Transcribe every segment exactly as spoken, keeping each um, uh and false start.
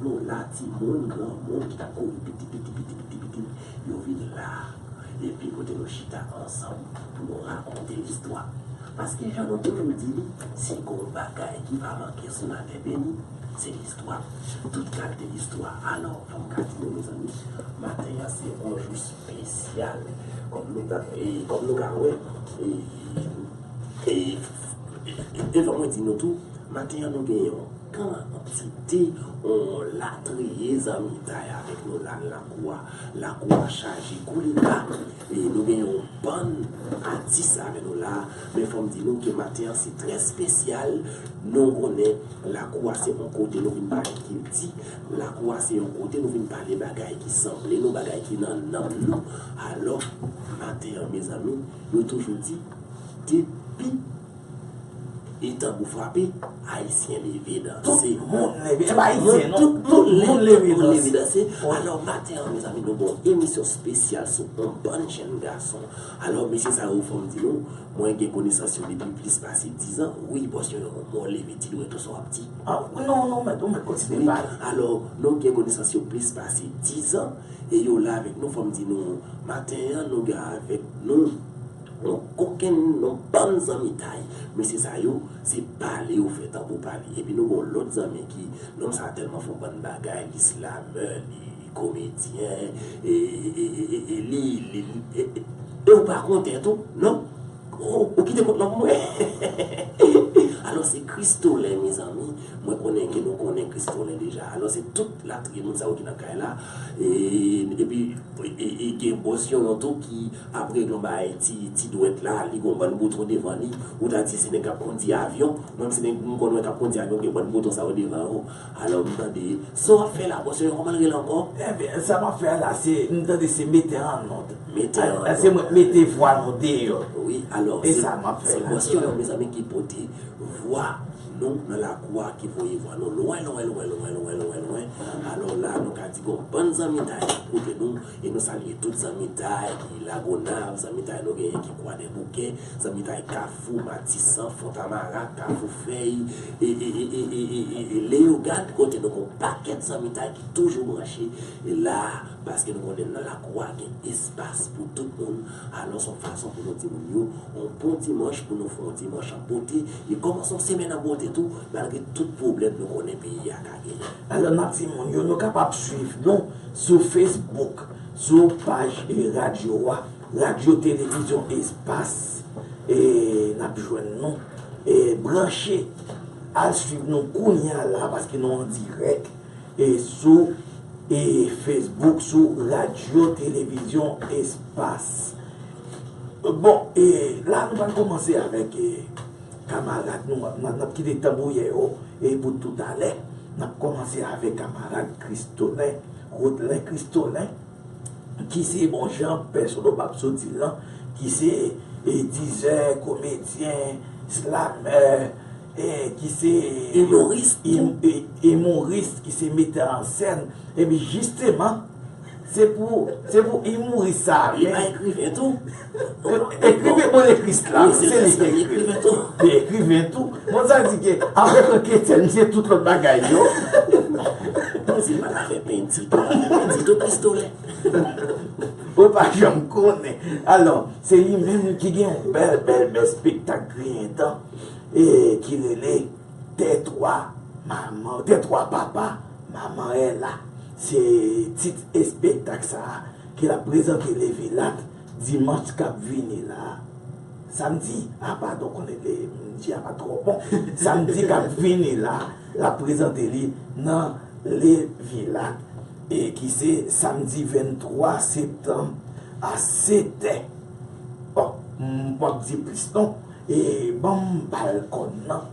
Nou la, timoun, granmoun ki t ap kouri piti, piti, piti, piti, piti, yo vin la. Epi kote nou chita ansanm pou nou rakonte listwa. Paske jan nou toujou di li, si gon bagay ki pa manke sou latè beni, se listwa. Tout kalite listwa. Alò, fò m ka di nou, mezanmi, maten an se yon jou espesyal. Kòm nou ka, e, kòm nou ka wè, e, e, e, e fò mwen di nou tou, maten an nou gen yon kantite, yon latriye zanmitay avèk nou la nan lakou a. Lakou a chaje kou li ka. E nou gen yon bann atis avèk nou la. Men fò m di nou ke maten an se trè espesyal. Nou konnen lakou a se yon kote nou vin pale kilti. Lakou a se yon kote nou vin pale bagay ki sanble nou, bagay ki nan nanm nou. Alò, maten an, mezanmi, yo toujou di, depi e tanbou frape, Ayisyen leve danse. Tout moun leve, se pa Ayisyen, non, tout moun leve, tout moun leve danse. Alò, maten an, mezanmi, nou gen yon emisyon espesyal sou yon bann jèn gason. Alò, mesye sa yo, fò m di nou, mwen gen konesans yo depi plis pase dizan. Wi, bòs yo, yon mò leve ti dwèt ou sa w ap di. Ah, non, non, mèt, ou mèt kontinye pale. Alò, nou gen konesans yo plis pase dizan, e yo la avèk nou, fò m di nou, maten an, nou gen avèk nou yon kokenn, yon bann zanmitay. Mesye sa yo, se pale yo fè tanbou pale. Epi nou gen yon lòt zanmi ki, nonm sa tèlman fè yon bann bagay, li slamè, li, li komedyen, e, e, e, e, e, li, li, e, e, e ou pa konnen tou, non? Ou, ou kite kont lan pou mwen. Alò, se Christolin, mezanmi. Mwen konnen ke nou konnen Christolin deja. Alò, se tout latriye moun sa yo ki nan kay la. E, epi, e, e, e gen bòs yon tou ki ap regle yon bagay ti, ti dwèt la, li gon bann bouton devan li. Ou ta di se nèg k ap kondi avyon. Menm si nèg m konn wè k ap kondi avyon, gen bann bouton sa yo devan yo. Alò, m tande, sa w ap fè la, bòs yo, kòman l rele ankò? Ebyen, sa m ap fè la, se, m tande se mete an nòt. Mete an nòt. Se mwen mete vwa nou deyò. Wi, alò, e se, sa m ap fè se la, bòs yo, mezanmi, ki pote vwa nou nan lakou a, ki voye vwa nou lwen, lwen, lwen. Alò la, nou ka di gon bann zanmitay k ap koute nou, e nou salye tout zanmitay ki Lagonav, zanmitay nou genyen ki Kwadèboukè, zanmitay Kafou, Matisan, Fontamara, Kafou Fèy, e, e, e, Leyogàn, kote nou gon pakèt zanmitay ki toujou branche, e la, paske nou konnen nan lakou a gen espas pou tout moun. Alò, se yon fason pou nou di moun yo, yon bon dimanch, pou nou fè yon dimanch an bote, e kòmanse yon semèn an bote tou, malgre tout pwoblèm nou konnen peyi a ka genyen. Alò, n ap di moun yo, nou kapab swiv nou sou Facebook, sou paj, e, radyo a, Radyo Televizyon Espas, e, n ap jwenn nou, e, branche, al swiv nou kounye a la, paske nou an dirèk, e, sou, e, Facebook, sou Radyo Televizyon Espas. Bon, e, la, nou pral kòmanse avèk, e, kamarad nou, n ap, n ap kite tanbouyè yo, e, pou toutalè. N ap kòmanse avèk kamarad Christolin, Rodlin Christolin, ki se, bon, jan pèsonaj ap soti lan, ki se, e, dizè, komedyen, slamè, e, ki se imoris, im-, e, imoris, ki se metè an sèn. Epi jisteman, se pou, se pou imoris sa, li pa ekriven tou? Ekriven, bon, ekris la, wi, se li ki ekriven tou. Li ekriven tou. Bon, sa di ke, avèk yon kretyen, misye tout lòt bagay yo. Bon, si l pa ta fè penti tou, penti tou, pistolè. Ou pa janm konnen. Alò, se li menm ki gen yon bèl, bèl, bèl espektak griyen tan, e ki rele Tètwa manman, tètwa papa, manman Ella. Se tit espektak sa a ke l ap prezante Levilat dimanch k ap vini la. Samdi, a padon, konnen le, m di a pa twò bon. Samdi k ap vini la, l ap prezante li nan Levilat, e ki se samdi venntwa septanm a setè. Bon, m p ap di plis non. E ban m ba l kòn nan.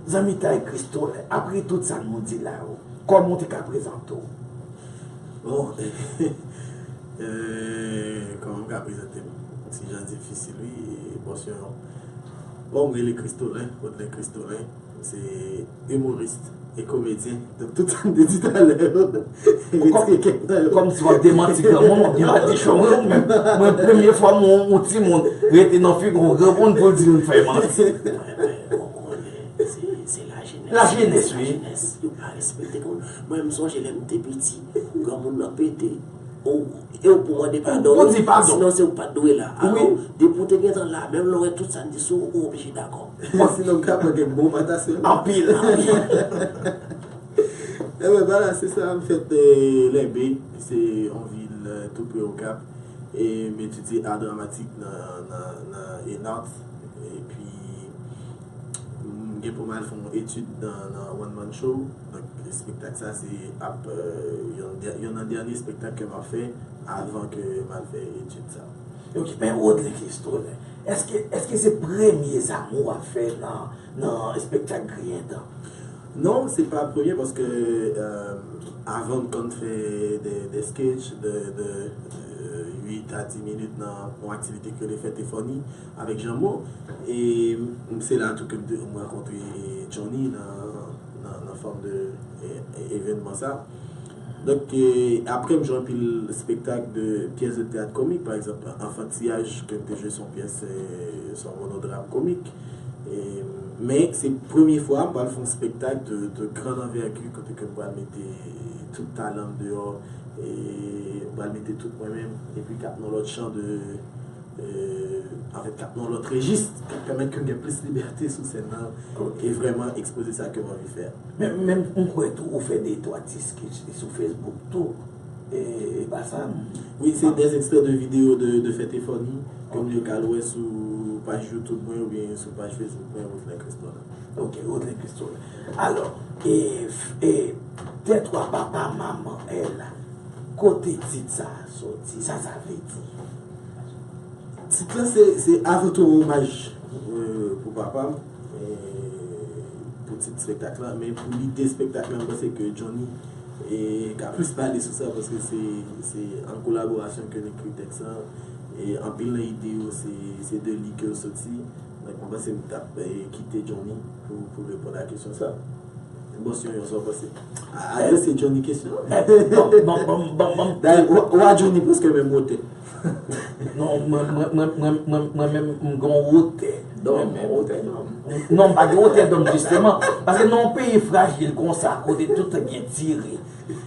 Zanmitay Christolin, apre tout sa nou di la yo, kòman w te ka prezante w? Bon, eh, kòman m ka prezante m? Ti jan difisil, wi, bòs yo. Bon, m rele Christolin, Rodlin Christolin. M se imoris e komedyen. Donk, tout sa m te di talè yo, retire kèk nan yo. Kòm si w ap demanti granmoun, w ap gen madichon, wi, ou menm. Mwen, premye fwa m wè yon timoun rete nan figi yon granmoun pou l di l fè manti. Mwen, mwen, mwen konnen, se, se lajenès. Lajenès, wi. Lajenès, yo pa Respekte kòm mwen, m sonje lè m te piti, granmoun nan pete, ou, e ou pou mande padon, ou di padon, sinon se ou pa t dwe la. Alò, depi ou te gentan la, menm lè w wè tout sa n di sou ou, ou oblije dakò. Sinon, m ka pran kèk bon patasyèl. Anpil. Anpil. Ebyen, vwala, se sa, m fèt, eh, Lèbe, se yon vil, eh, tou pre Okap. E m etidye ar dramatik nan, nan, nan ENART. Epi, m gen pou m al fè yon etid nan, nan one man show. Donk, espektak sa, se ap, eh, yon dè-, yon nan dènye espektak ke m ap fè avan ke m al fè etid sa. Ok, men Rodley Christolin, èske, èske se premye zamou w ap fè nan, nan espektak Griyen Dan? Non, se pa premye, paske, eh, avan m konn fè de, de sketch, de, de, de uit a dis minit nan yon aktivite ki rele Fèt e Funny avèk Jean Mo. E m, se la tou ke m te, m rankontre Johnny nan, nan, nan fòm de, eh, evènman sa. Donk, eh, apre m jwe anpil espektak de pyès de teyat komik, pa egzanp, Anfantiyaj, ke m te jwe se yon pyès, eh, se yon monodram komik. E, men se premye fwa m pral fè yon espektak de, de grande envergure, kote ke m pral mete tout talan m deyò, e m pral mete tout mwen menm, epi k ap nan lòt chan de, eh, anfèt, k ap nan lòt rejis, k ap pèmèt ke m gen plis libète sou sèn nan, e vrèman ekspoze sa ke m anvi fè a. Men, men m kwè tou ou fè de twa ti sketch sou Facebook tou. E, e pa sa, m... Wi, se des extraits de vidéo de, de Fèt e Funny, ke moun yo ka al wè sou paj YouTube mwen oubyen sou paj Facebook mwen, Rodley Christolin. Ok, Rodley Christolin. Alò, e, f-, e, Tèt twa papa manman L, kote tit sa a soti? Sa sa vle di? Tit lan se, se avan tou yon omaj, euh, pou papa m, euh, pou tit espektak lan, men pou lide espektak lan, m panse ke Johnny, eh, ka plis pale sou sa, paske se, se an kolaborasyon ke l ekri tèks lan, e anpil nan ide yo, se, se de li ke yo soti. Donk, m panse m t ap, eh, kite Johnny pou, pou reponn a kesyon sa. Bon, si yon sa w panse. A, adrese Johnny kesyon. Bon, bon, bon, bon, bon. Dayè, w, w a Johnny prèske menm wotè. Non, mwen, mwen, mwen, mwen, mwen, mwen menm, m gen yon wotè. Dòm, wotè dòm. Non, m pa gen wotè dòm, jisteman. Paske nan yon peyi frajil konsa, kote tout gen tire,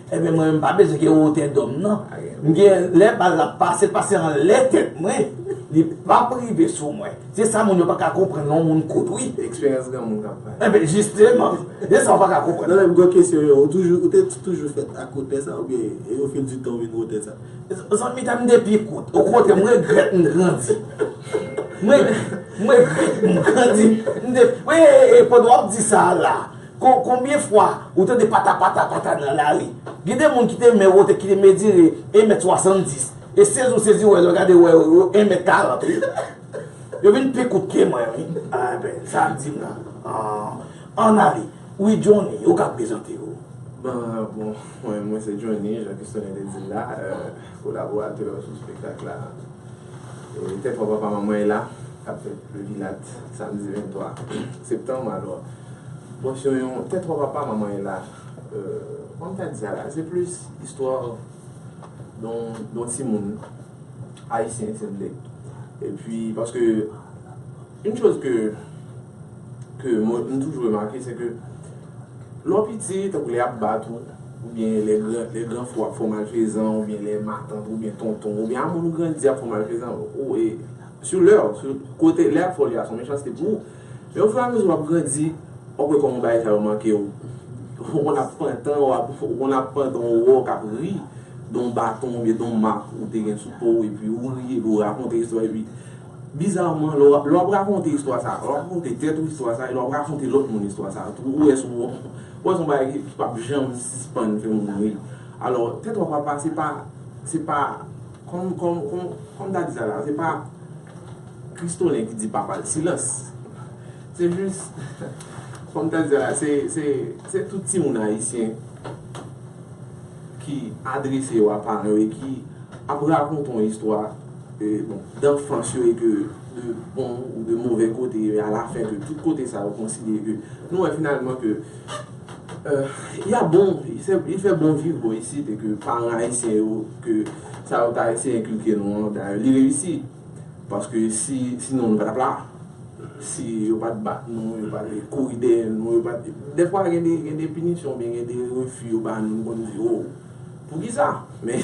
ebyen, mwen menm, m pa bezwen gen wotè dòm, non. M gen, lè bal la pase, pase anlè tèt mwen, li p ap rive sou mwen. Se sa moun yo pa ka konprann lè yon moun kout, wi. Eksperyans granmoun k ap pale. Enben, jisteman, se sa w pa ka konprann. Non, men m gen yon kesyon, yo. Ou toujou, ou te toujou fèt ak wotè sa, oubyen, e, au fil du temps, ou vin wotè sa? Zanmi, tèt m te pi kout. Okontrè, m regrèt m grandi. Mwen, m regrèt m grandi. M te, wi, e, e, pandan w ap di sa a la, kon-, konbyen fwa ou tande pata, pata, pata nan lari? Gen de moun ki te men wotè, ki te mezire en mèt swasanndis. E sezi w sezi wè, lè w gade, wè, yo en mèt karant, wi. Yo vin pi kout ke mwen, wi. A, ben, sa ap di m la. Ah, ann ale. Wi, Johnny, ou ka prezante w? Bon, bon, mwen, mwen se Johnny, jan Christolin te di l la, euh, kolaboratè sou espektak la. E, Tèt twa papa manman L la, k ap fèt le Vilat, samdi venntwa septanm, alò. Bon, se yon Tèt twa papa manman L la, euh, kòman m ta di sa la, se plis istwa de yon, de yon timoun ayisyen, se vle. Epi, paske, yon choz ke, ke mwen, m toujou remake, se ke lè w piti, tankou lè y ap bat ou, oubyen lè gran, lè gran frè w ap fè w malfezan, oubyen lè matant, oubyen tonton, oubyen a moun ou grandi ap fè w malfezan, ou, e, sou lè, sou kote, lè y ap fè w li a, se yon mechanste pou ou. Men ofiramezi w ap grandi, w ap wè kòman bagay sa yo manke w. Ou konn ap pantan, w ap, ou konn ap pantan yon wò k ap ri, de yon baton oubyen de yon mak ou te gen sou po w, epi ou ri, epi ou rakonte istwa, epi bizarman, lè w, lè w ap rakonte istwa sa, lè w ap rakonte tèt ou istwa sa, e lè w ap rakonte lòt moun istwa sa tou, ou wè se yon, ou wè se yon bagay ki, ki p ap janm sispann fè moun ri. Alò, Tèt twa papa, se pa, se pa, kòm, kòm, kòm, kòm m ta di sa la, se pa Christolin ki di papa l silans. Se jis, kòm m ta di sa la, se, se, se tout timoun ayisyen ki adrese yo a paran yo e ki ap rakonte yon istwa, e, bon, danfans yo e ke de bon ou de move kote, e alafen ke tout kote sa yo konsidere ke nou wè finalman ke, euh, y a bon, il fait, il fait bon vivre bon isit e ke paran ayisyen yo, ke sa yo ta eseye enkilke nou an, dayè, li reyisi. Paske si, sinon nou pa t ap la. Si yo pa t bat nou, yo pa t kouri dèyè nou, yo pa t, dèfwa gen de, gen de pinisyon, oubyen gen de refi yo ba nou, nou konn di, oh, poukisa? Men,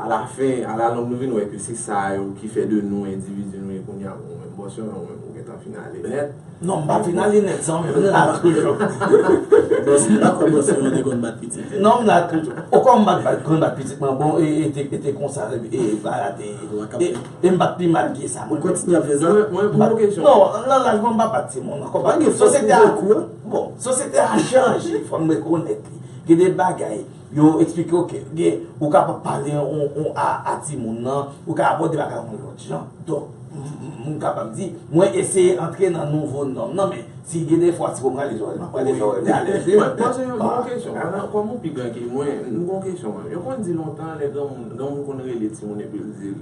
alafen, alalong, nou vin wè ke se sa yo ki fè de nou endividi nou ye kounye a. Bon, men, bòs yo, men, ou gentan fin ale nèt. Non, m pa fin ale nèt, zanmi, m la toujou. Bòs, m pa kwè bòs yo te konn bat pitit. Non, m la toujou. Okò m bat, bat, konn bat pitit mwen, bon, e, e te, e te konsa, e, e, bagay te, e, e m bat pi mal ke sa, mwen. Ou kontinye ap fè sa? Mwen, mwen, mwen, kesyon. Non, nan laj mwen, m pa bat timoun ankò. Pa gen fòs pou kou, hein? Bon, sosyete a chanje, fò n rekonèt li. Gen de bagay, yo eksplike w ke gen, ou kapab pale on, on, a, a timoun nan, ou ka abòde bagay yon lòt jan. Donk, m, m, m kapab di, mwen eseye antre nan nouvo nòm nan, men si gen de fwa, si pou m rale zòrèy, m ap rale zòrèy, m alèz li. Mwen, mwen, se yon, yon kesyon. Kòm ou pi gran ke mwen, m gon kesyon, mwen. Yo konn di lontan, lè granmoun, granmoun konn rele timoun epi l di l,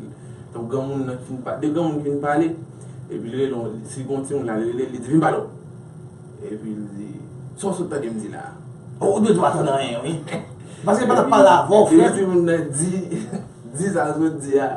donk, granmoun nan fin pa, de granmoun fin pale, epi l rele, si gon timoun la, l rele, li di, "Vin pale w." Epi l di, "Sa w sot tande m di la a?" Ou dwe pa tande anyen, wi. Paske li pa t ap pale avè w, frè. Epi timoun nan di, "Di sa w sot di a."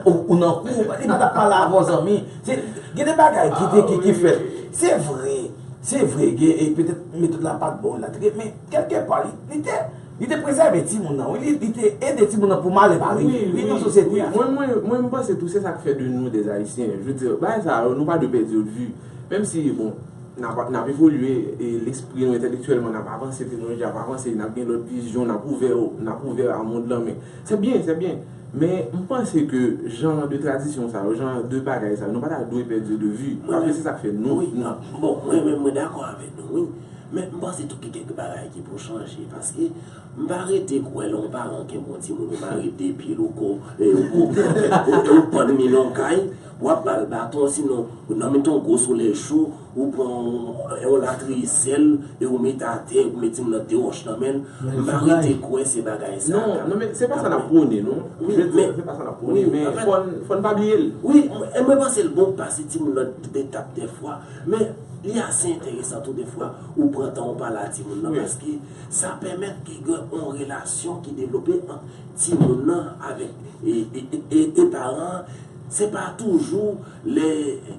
Ou, ou nan kou, li pa t ap pale avè w, zanmi. Se, gen de bagay ki te, ki, ki fèt. Se vre, se vre, gen, e petèt metòd la pa t bon, la te, men kèlkepa, li, li te, li te prezève timoun nan, wi, li, li te ede timoun nan pou malè pa rive, wi, nan sosyete a. Mwen, mwen, mwen, m panse tou, se sa k fè de nou des Haïtiens. Je veux dire, bagay sa yo, nou pa dwe pèdi yo de vi. Menm si, bon, n ap, n ap evolye, e lespri nou, entèlektyèlman, n ap avanse, teknoloji ap avanse, n ap gen lòt vizyon, n ap ouvè, n ap ouvè a mond lan, men se byen, se byen. Men m panse ke jan de tradisyon sa yo, jan de bagay sa yo, nou pa ta dwe pèdi yo de vi. Paske se sa k fè nou, wi, nou. Bon, mwen menm, mwen dakò avèk nou, wi. Men m panse tou gen kèk bagay ki pou chanje, paske m pa rete kwè lè yon paran kenbe yon timoun, ou mare de pye l, ou ko, e, ou, ou, ou, ou pann li nan yon kay, w ap ba l baton, sinon, ou nan mitan yon gwo solèy cho, ou pran yon, yon latriye sèl, e ou mete atè, ou mete timoun nan de wòch nan men l. M pa rete kwè se bagay sa. Non, non, men se pa sa n ap pwone, non. Wi, men, se pa sa n ap pwone, men fò n, fò n pa bliye l. Wi, e mwen panse l bon pase timoun nan de etap dèfwa, men li ase enteresan tou dèfwa, ou pran tan ou pale a timoun nan, paske sa pèmèt ke gen yon relasyon ki devlope ant timoun nan avèk, e, e, e, e, e paran an. Se pa toujou lè,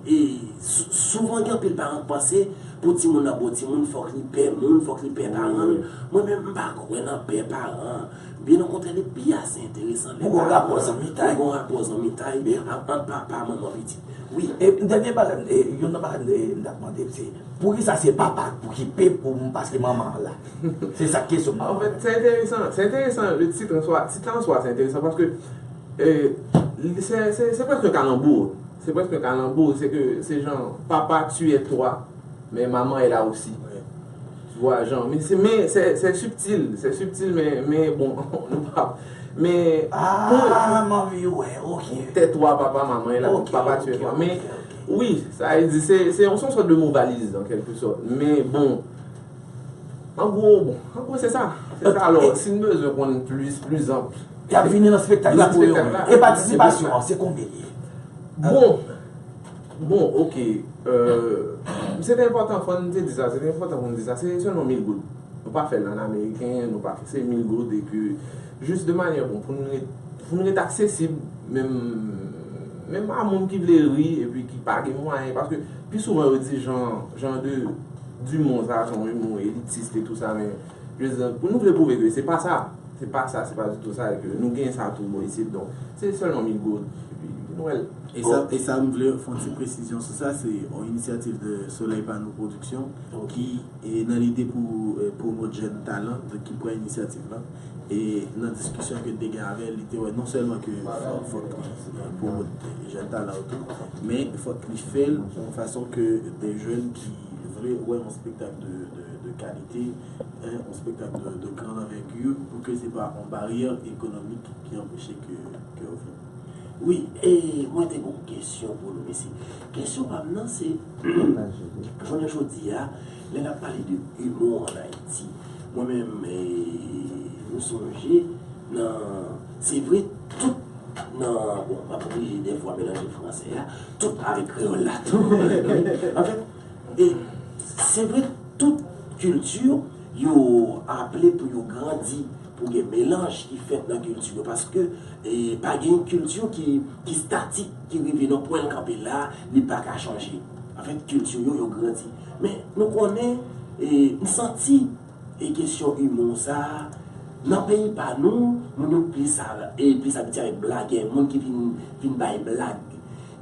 e, sou-, souvan gen anpil paran k panse pou timoun nan bon timoun, fòk li pè moun, fòk li pè paran l. Mwen menm, m pa kwè nan pè paran an. Byen okontrè, li pi ase enteresan lè paran an, ou gon rapò zanmitay ant papa, manman, pitit. Wi. E dènye bagay, e, youn nan bagay, e, m t ap mande, se poukisa se papa k pou ki pe pou m, paske manman an la? Se sa kesyon m ap poze. Anfèt, se enteresan, se enteresan, le titre en soi, tit la an swa, se enteresan paske, e, li, se, se, se prèske yon kalanbou. Se prèske yon kalanbou, se ke, se jan, papa tuait toi, mais maman est là aussi. Tu vois, jan, men se, men se, se sibtil, se sibtil, men, men bon, nou pa, men, ah, m anvi wè, ok. Tais-toi, papa, maman est là, papa tuait toi. Men, wi, sa vle di, se, se yon, se yon sòt de mo valiz, an kèlke sòt. Men bon, an gwo, bon, an gwo, se sa. Se sa, alò, si n bezwen konn plis, plis anpl. Y ap vini nan spektak la pou yo. E patisipasyon an, se konbyen li ye? Bon, bon, ok. Euh, se te enpòtan, fò n te di sa, se te enpòtan pou n di sa. Se sèlman mil goud. Nou pa fè l an ameriken, nou pa fè, se mil goud e ke, jis de manyè, bon, pou nou ret, pou nou ret aksesib, menm, menm a moun ki vle ri epi ki pa gen mwayen, paske pi souvan yo di jan, jan de, di mo sa, se yon mo elitis e tou sa, men, je veux dire, pou nou vle pwouve ke se pa sa, se pa sa, se pa ditou sa, e ke nou gen sa tou bò isit, donk, se sèlman mil goud, epi nou wè l. E sa, e sa, m vle fè yon ti presizyon sou sa, se yon inisyativ de Soleil Pano Production ki, e, nan lide pou, e, pwomot jèn talan, donk ki pran inisyativ la. E nan diskisyon ke n te gen avè l, li te wè non sèlman ke fò, fòk li, e, pwomot jèn talan yo tou, men fòk li fè l yon fason ke de jèn ki vle wè yon spektak de, de, de kalite, en, yon spektak de, de gran anvègi, pou ke se pa yon baryè ekonomik ki anpeche ke, ke yo vin. Wi, e mwen te gen yon kesyon pou nou, mesye. Kesyon pa m nan, se, jounen jodi a, lè n ap pale de humour en Haïti, mwen menm, e, m sonje, nan, se vre, tout nan, bon, m ap oblije dèfwa melanje fransè a, tout avèk kreyòl la tou. Anfèt, e, se vre, tout kilti Yo aple pou yo grandi, pou gen melanj ki fèt nan kilti yo, paske e, pa gen kilti ki, ki statik, ki rive nan pwen l kanpe la, li pa ka chanje. Anfèt, kilti yo, yo grandi. Men nou konnen, e, m santi e kesyon imo sa a, nan peyi pa nou, moun yo plis a, e plis abitye avèk blagè, moun ki vin, vin bay blag.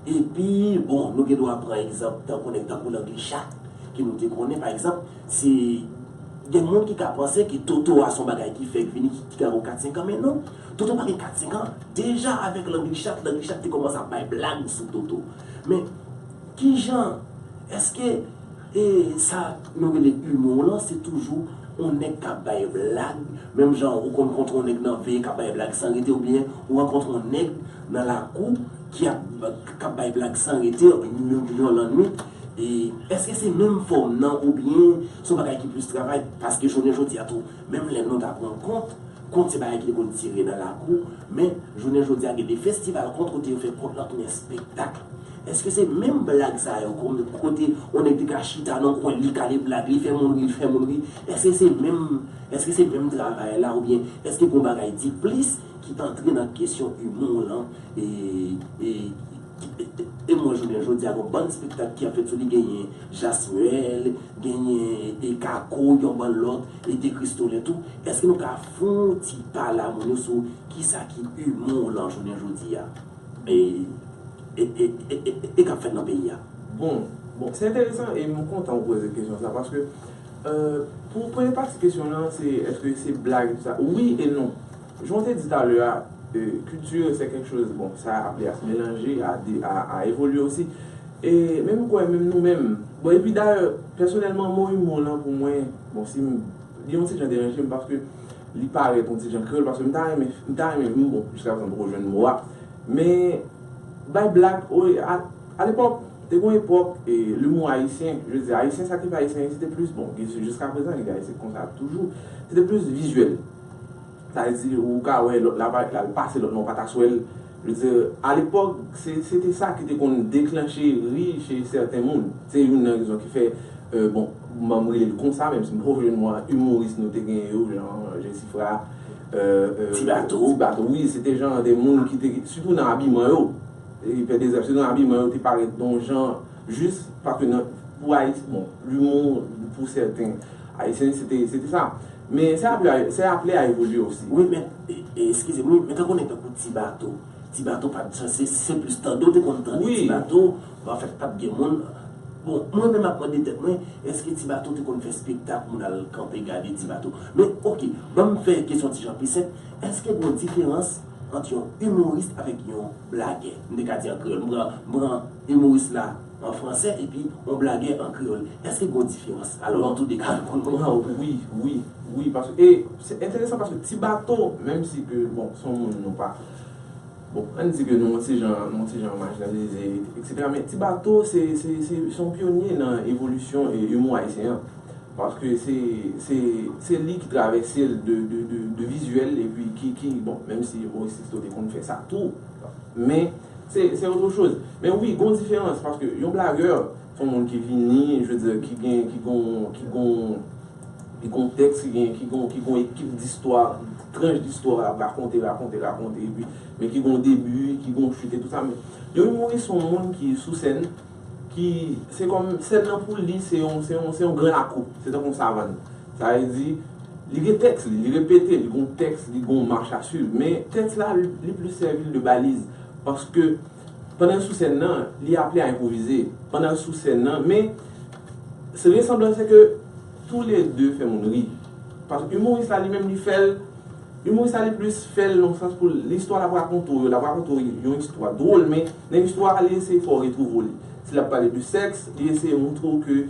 Epi, bon, nou gen dwa pran egzanp tankou nèg tankou Langlichat, ke nou te konnen, pa egzanp, se gen moun ki ka panse ke Toto a se yon bagay ki fèk vini, ki, ki ka gen kat senk an, men non, Toto pa gen kat senk an, deja avèk Langlichat, Langlichat te kòmanse ap bay blag sou Toto. Men, kijan, èske e sa nou rele imo lan, se toujou yon nèg k ap bay blag, menm jan ou konn kontre yon nèg nan veye k ap bay blag san rete, oubyen ou rankontre yon nèg nan lakou ki ap, k ap bay blag san rete yon, yon lannwit. E èske se menm fòm nan, oubyen se yon bagay ki plis travay? Paske jounen jodi a tou, menm lè nou ta pran kont, kont se bagay ki te konn tire nan lakou, men jounen jodi a gen de festival kont kote yo fè kont lan tounen espektak. Èske se menm blag sa yo, kote yon nèg te ka chita nan kwen, li kale blag, li fè moun ri, li fè moun ri? Èske se menm, èske se menm travay la, oubyen èske gon bagay diplis ki antre nan kesyon imo lan? E, e, e, e mwen jounen jodi a, gon bann espektak ki ap fèt sou li, genyen Jasmèl, genyen e Kako, yon bann lòt, e De Christolin tou. Èske nou ka fè yon ti pale a moun yo sou kisa ki imo lan jounen jodi a? E, e, e, e, e, e k ap fèt nan peyi a? Bon, bon, se enteresan e m kontan ou poze kesyon sa, paske, euh, pou premye pati kesyon lan, se èske se blag e tout sa? Wi e non. Jan w te di talè a, euh, kilti se kèk choz, bon, sa aple a se melanje, a, de, a, a evolye osi. E menm kwè, menm nou menm. Bon, epi dayè, pèsonèlman, mo imo lan pou mwen, bon, si m, li yon ti jan deranje m paske li parèt yon ti jan kreyòl, paske m ta renmen, m ta renmen, m, bon, jiska prezan m poko jwenn mo a. Men, bay blag, o, a, alepòk, te gon epòk, e, limou ayisyen, je veux dire, ayisyen, sa ki fè ayisyen, se te plis, bon, jiska prezan, nèg ayisyen konsa toujou, se te plis vizyèl. Sa vle di, ou ka wè lòt la parèt la, l pase lòt la, ou pa ta swè l. Je veux dire, alepòk, se, se te sa ki te konn deklanche ri chez certains moun. Se youn nan rezon ki fè, euh, bon, m, m rele l konsa, menm si m poko jwenn mo a, imoris nou te genyen yo, jan Jesifra, euh, euh, Ti Bato. Ti Bato, wi, se te jan de moun ki te, sitou nan abiman yo, e Pè Dezèf, sitou nan abiman yo te parèt yon jan, jis paske nan, pou Ayiti, bon, limou pou sèten Ayisyen, se te, se te sa. Men se aple a, se aple a evolye osi. Wi, men, e, e, eskize m, wi, men tankou nèg tankou Ti Bato. Ti Bato pa t, se, se plis tande w te konn tande Ti Bato, anfèt, pa t gen moun. Bon, mwen menm ap mande tèt mwen, èske Ti Bato te konn fè espektak, moun al kanpe gade Ti Bato? Men, oke, ban m fè kesyon ti jan pi senp. Èske gen yon diferans ant yon imoris avèk yon blagè? M te ka di an kreyòl, m pran, m pran imoris la an fransè epi yon blagè an kreyòl. Èske gen yon diferans? Alò, an tou de ka, reponn mwen. Non, wi, wi, wi, paske, e, se enteresan paske Ti Bato, menm si ke, bon, se yon moun nou pa, bon, ann di ke nou yon ti jan, nou yon ti jan majinalize, etsetera, men Ti Bato, se, se, se, se yon pyonye nan evolisyon e imo ayisyen an. Paske se, se, se li ki travèse l de, de, de, de vizyèl, epi ki, ki, bon, menm si Maurice Sixto te konn fè sa tou, men se, se otre choz. Men wi, gon diferans, paske yon blagè, se yon moun ki vini, je veux dire, ki gen, ki gon, ki gon, ki gon tèks, ki gen, ki gon, ki gon ekip distwa, tranch distwa l ap rakonte, rakonte, rakonte, epi, men ki gon debi, ki gon chit e tout sa, men yon imoris se yon moun ki sou sèn, ki, se kòm sèn nan pou li, se yon, se yon, se yon gran lakou, se tankou yon savann. Sa vle di, li gen tèks li, li repete, li gon tèks, li gon mach a swiv. Men tèks la, li, li plis sèvi l de baliz. Paske, pandan l sou sèn nan, li aple a enpwovize. Pandan l sou sèn nan, men, se resanblans se ke tou le de fè moun ri. Paske imoris la, li menm, li fè l, imoris la, li plis fè l nan sans pou l, istwa l ap rakonte w yo, l ap rakonte w yon istwa dwòl, men nan istwa a, li eseye fè w retwouve w li. Si l ap pale de sèks, li eseye montre w ke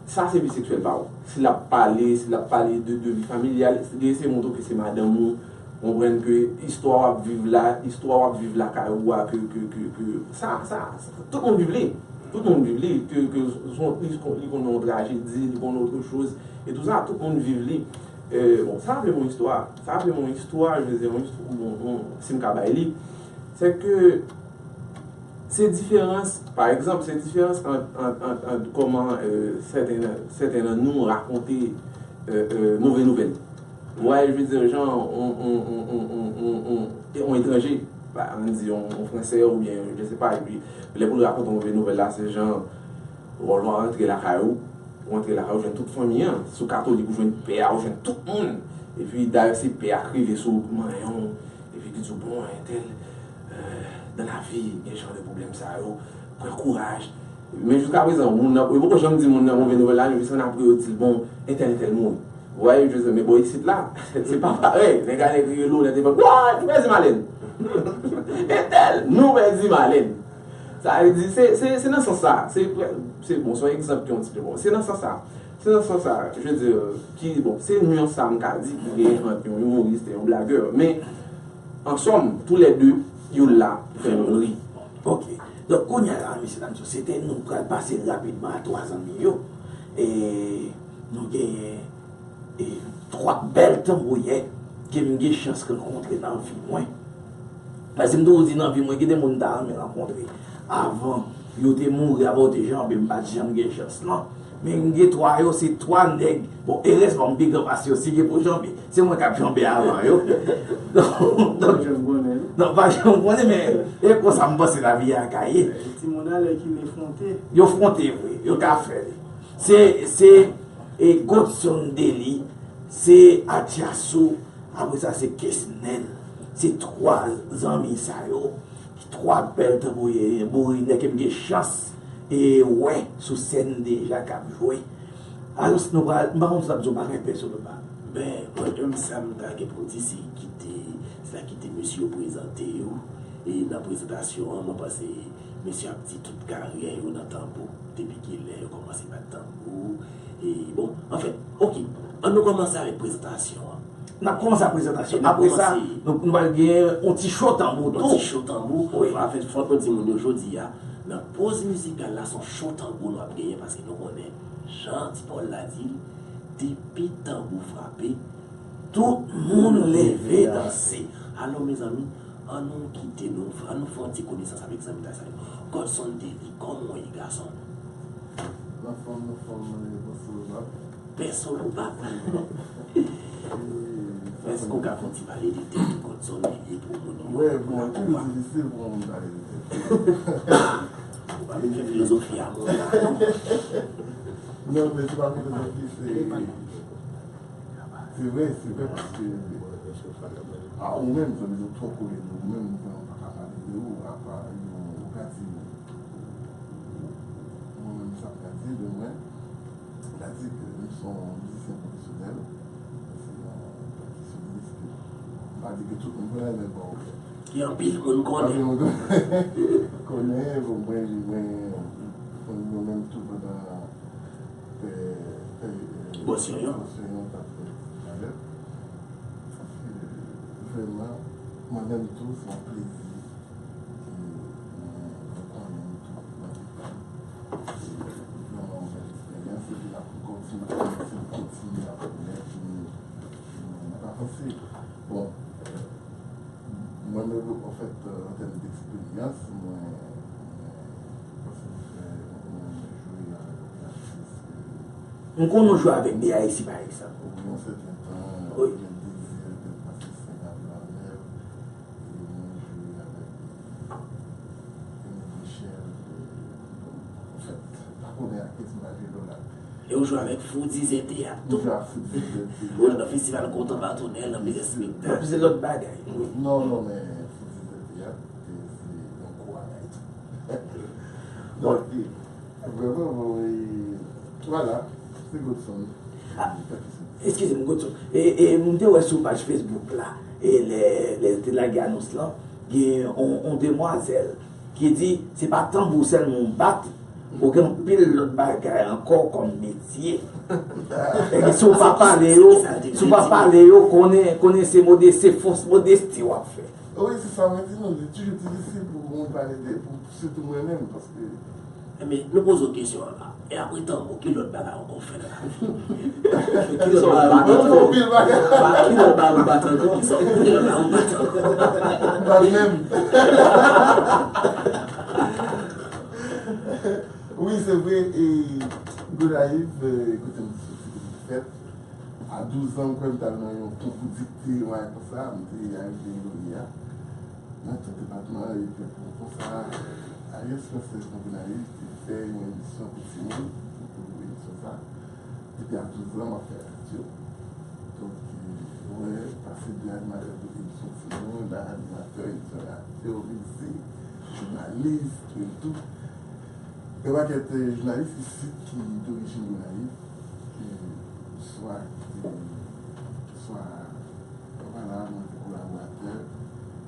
sa se vi seksyèl pa w. Si l ap pale, si l ap pale de, de vi familyal, li eseye montre w ke se madanm ou, konprann ke istwa w ap viv la, istwa w ap viv lakay ou a, ke, ke, ke, ke, sa, sa, sa, tout moun viv li. Tout moun viv li, ke, ke son, li, li konn yon trajedi, li konn otre choz, e tou sa, tout moun viv li. Euh, bon, sa raple m yon istwa, sa raple m yon istwa, je veux dire, yon istwa, bon, bon, si m ka bay li, se ke se diferans, pa egzanp, se diferans ant, ant, ant, ant kòman, euh, sèten, sèten nan nou rakonte, euh, euh, move nouvèl. Ou wè, je veux dire, jan, on, on, on etranje, ba, ann di, on, on fransè, oubyen, je sais pas, epi, lè pou l rakonte yon move nouvèl la, se jan, ou, ou antre lakay ou, ou antre lakay ou, jwenn tout fanmi an. Si w katolik, ou jwenn pè a, ou jwenn tout moun. Epi, dayè, se pè a k rive sou manyen w, epi ki di w, bon, entèl, euh, dans la vie, gen jan de pwoblèm sa yo, pran kouraj. Men jiska prezan, moun nan, yo poko janm di moun nan move nouvèl la, men jiska apre yo di l, bon, entèl, entèl mouri. Ou wè, je veux dire, men bò isit la, se pa parèy. Nèg a nèg rele w nan telefòn, wa, nou pèdi Malèn. Entèl, nou pèdi Malèn. Sa vle di, se, se, se nan sans sa. Se, se, bon, se yon egzanp ki yon ti pe bon. Se nan sans sa. Se nan sans sa, je veux dire, ki, bon, se nyans sa m ka di ki genyen ant yon imoris e yon blagè. Men, an sòm, toulède, yo la pou fè moun ri. Ok. Donk, kounye a la, mesye dam yo, se te nou pral pase rapidman a twa zanmi yo. E nou genyen e twa bèl tanbouyè ke m gen chans rankontre nan vi mwen. Paske m toujou di nan vi mwen, gen de moun m ta renmen rankontre avan yo te mouri, avan yo te janbe, m pa t janm gen chans lan. Men m gen twa yo, se twa nèg. Bon, erezman, m pi gran pase yo, si gen pou janbe, se mwen k ap janbe avan yo. Donk, donk, non, pa janm konnen, men e konsa m panse lavi a ka ye. Timoun nan lè ki le fwonte. Yo fwonte vre, yo ka fè li. Se, se, e Godson Dely, se Atyaso, apre sa se Kesnel. Se twa zanmi sa yo, twa bèl tanbouye, tanbourinè ke m gen chans e wè sou sèn deja k ap jwe. Alòs, nou pral, m pa konn si n ap di yon bagay pèsonèl ba. Ben, mwen menm, sa m ta gen pou m di, se kite, se la kite mesye yo prezante yo. E nan prezantasyon an, mwen panse mesye ap di tout karyè yo nan tanbou. Depi kilè yo kòmanse bat tanbou. E, bon, anfen, ok. Ann nou kòmanse avèk prezantasyon an. N ap kòmanse ak prezantasyon. N ap kòmanse. Apre sa, nou, nou pral gen yon ti cho tanbou tou. Yon ti cho tanbou. Wi. Anfen, fòk nou di moun yo jodi a, nan poz mizikal la, se yon cho tanbou nou ap genyen, paske nou konnen, jan Ti Pòl la di l, depi tanbou frape, tout moun leve danse. Alò, mezanmi, ann nou kite nou, ann nou fè yon ti konesans avèk zanmi sa yo. Godson Dely, kòman w ye, gason? Anfòm, anfòm, e, bonswa. Pèsonèl ou pa konn. Èske w ka fè yon ti pale de tèt ou, Godson, e pou moun yo konn ou? Wi, bon, li difisil pou yon moun pale de tèt. Ou pa vin fè filozofi a moun la, non. Non, men se pa filozofi, se, se vre, se vre, paske, a, ou menm, sa vle di ou twò kole de ou menm, ou pa ka pale de ou, apa, ou ka di, mwen menm, sa m ka di de mwen, m ka di ke m se yon mizisyen pwofesyonèl, m se yon pèkisyonis, m pa di ke tout moun konnen, men bon. Ki anpil moun konnen. Anpil moun konnen, bon, mwen, mwen, mwen menm tou pandan, e, e, e, Bòs Yonyon. Bòs Yonyon t ap fè ti balèt. E, vrèman, mwen menm tou, se yon plezi. E, mwen, mwen konnen m tou nan vi pa m. Se vrèman yon bèl eksperyans. Epi n ap kontinye, kontinye, kontinye ap fè, n ap avanse. Bon, mwen menm, anfèt, an tèm d eksperyans, mwen, mwen panse m fè, mwen jwe avèk yon atis ke M konn ou jwe avèk D I C pa egzanp. Wi, yon sèten tan, wi. Gen dezi, gen pase senk ane, e mwen jwe avèk Kenneth Michel, e, anfèt, pa konnen ak ki ti mache do la. E ou jwe avèk Foudi Zè Teyat tou? M jwe ak Foudi Zè Teyat. Ou nan festival Kontan Batonnèl, nan plizyè espektak. Nan plizyè lòt bagay, wi. Non, non, men Foudi Zè Teyat, e, se yon kou bagay tou. Donk, e, Vrèman, bon, e, vwala, se Godson. Ah, eskize m, Godson. E, e, m te wè sou paj Facebook la, e lè, lè te lage anons lan, gen on, on demwazèl ki di, se pa tanbou sèlman w bat, ou gen anpil lòt bagay ankò kòm metye. E si w pa pale yo, si w pa pale yo, konnen, konnen se modè-, se fos modesti w ap fè. Wi, se sa mwen di nou, li toujou difisil pou moun pale de, pou, sitou mwen menm, paske Enben, nou poze w kesyon an la. E apre tanbou, ki lòt bagay ankò w fè nan lavi? Ki lòt bagay ou bat ankò? Ki lòt bagay ou bat ankò? Ki lòt bagay ou bat ankò? M bat menm. Wi, se vre, e Gonayiv, e, kote m soti, kote m fèt, A douz an, m kwè m t al nan yon konkou dikte, yon bagay konsa, m te arive Lori a. Nan tout depatman, epi konsa, Ariel Spencer nan Gonayiv te fè yon emisyon pou timoun, pou emisyon sa. Depi a douz an, m ap fè radyo. Donk, mwen pase de animatè pou emisyon timoun, a animatè, emisyon radyo, mizik, jounalis, tout, tout. Gen pakèt, eh, jounalis isit ki dorijin Gonayiv, ke swa ki te, swa, vwala, mwen te kolaboratè.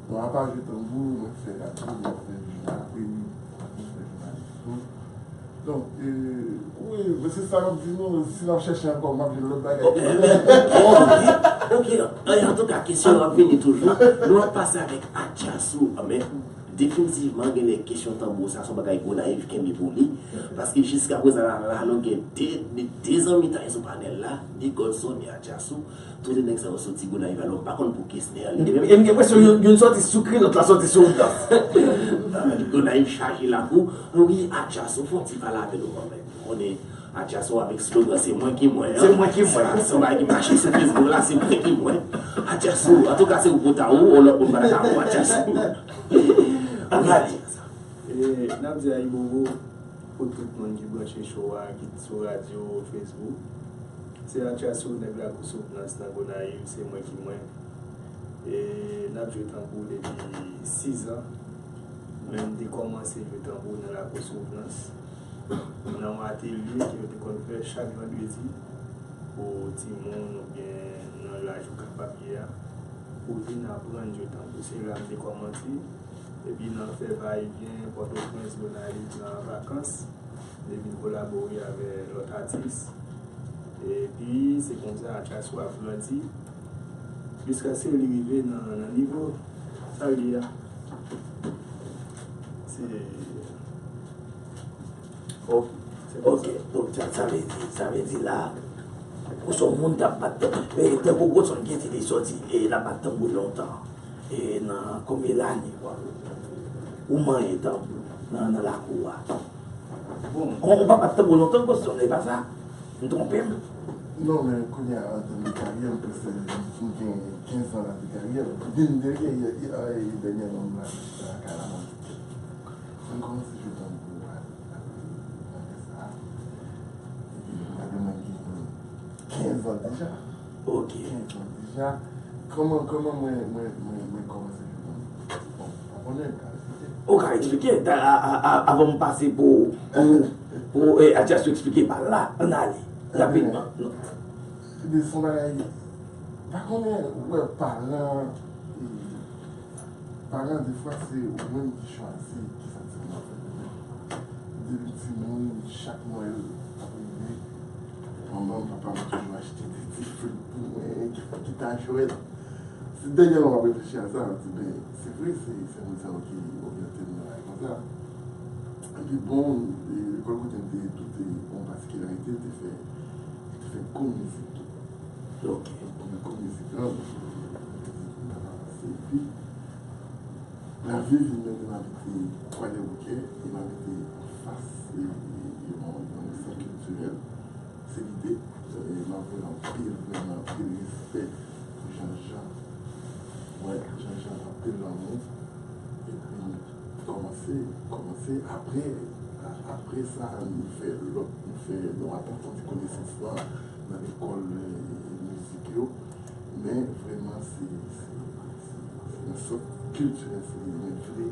Bon, apa jwe tanbou, mwen fè radyo, mwen fè jounal, apre wi, mwen fè jounalis tou. Donk, eh, wi, men se sa m ap di nou, si n ap chèche ankò, m ap jwenn lòt bagay. Ok, ok, ok. Antouka, kesyon an ap vini toujou. Nou ap pase avèk Atchasou, men definitivman, gen de kesyon tanbou, sa se yon bagay Gonayiv kenbe pou li. Paske jiska prezan la, la nou gen de, de, de zanmitay sou panèl la, ni Godson, ni Atchasou. Tout de nèg sa yo soti Gonayiv, alò m pa konn pou Kesner. Li te menm. E m gen enpresyon youn, youn soti sou kri, lòt la soti sou Woodlands. Gonayiv chaje lakou. Wi, Atchasou, fè yon ti pale avè nou kanmenm. Ou konnen Atchasou avèk slogan se mwen ki mwen an. Se mwen ki mwen. Se yon bagay ki mache sou Facebook la, se mwen ki mwen. Atchasou, antouka se ou pou ta ou, yon lòt moun pa ta ka ou Atchasou. Ann ale. E, n ap di ayibobo pou tout moun ki branche show a, ki sou radyo, Facebook. Se Atchasou, nèg Lakou Souvnans nan Gonayiv, se mwen ki mwen. E n ap jwe tanbou depi sis an. Men m te kòmanse jwe tanbou nan Lakou Souvnans. Nan yon atelye ke yo te konn fè chak vandredi pou timoun oubyen nan laj ou kapab ye a, pou vin aprann jwe tanbou. Se la m te kòmanse. Epi nan fè vayevyen Pòtoprens, Gonayiv nan vakans, li vin kolabore avè lòt atis. Epi se konsa Atchasou ap grandi jiskaske li rive nan, nan nivo sa l ye a. Se Ok, ok. Donk, sa, sa vle di, sa vle di la, ou se yon moun k ap bat tanbou. E, tankou Godson ki di li soti, e, l ap bat tanbou lontan. E, nan konbyen lane, kwa? Ou manyen tanbou nan, nan lakou a? Bon. Ou, ou pa bat tanbou lontan, Godson, e pa sa? M twonpe m? Non, men kounye a, an tèm de karyè, m prèske, m gen kenz an de karyè. Vin de, e, e, e, dènyèman, m la, lakay la, mwen. Mwen kòmanse jwe tanbou a, a, nan lè sa a. Epi, mwen gen kenz an deja. Ok. Kenz an deja. Kòman, kòman mwen, mwen, mwen, mwen kòmanse jwe tanbou? Bon, pa konnen, m ka eksplike. Ou ka eksplike, a, a, a, avan m pase pou, pou, pou, e, Atchasou eksplike pa la, ann ale, rapidman. Non. Ebyen, se yon bagay, pa konnen, ou wè, paran, e, Paran, defwa, se ou menm ki chwazi kisa timoun ap fè demen. Depi timoun, chak Nwèl ap rive, manman m, papa m toujou achte de ti flit pou mwen, ki, ki ta jwèt. Se dènyèman m ap reflechi a sa, m ap di, men, se vre, se, se moun sa yo ki oryante m nan bagay konsa. Epi bon, e, lekòl kote m te ye tou te gen yon patikilarite, te fè, te fè kou mizik tou. Ok. Pou m konn mizik lan, m t ap avanse. Epi, lavi vin mennen m abite Kwadèboukè, e m abite anfas, e, e, e, yon, yon sant kiltirèl, se lide, e, m ap voye anpil, vrèman anpil respè pou Jean Jean. Wè, Jean Jean, anpil lanmou. Epi, kòmanse, kòmanse, apre, a, apre sa, nou fè lòt, nou fè, nou apwofondi konesans lan nan lekòl, e, mizik yo. Men, vrèman, se, se, se, se nan sant kiltirèl, se, mwen vle,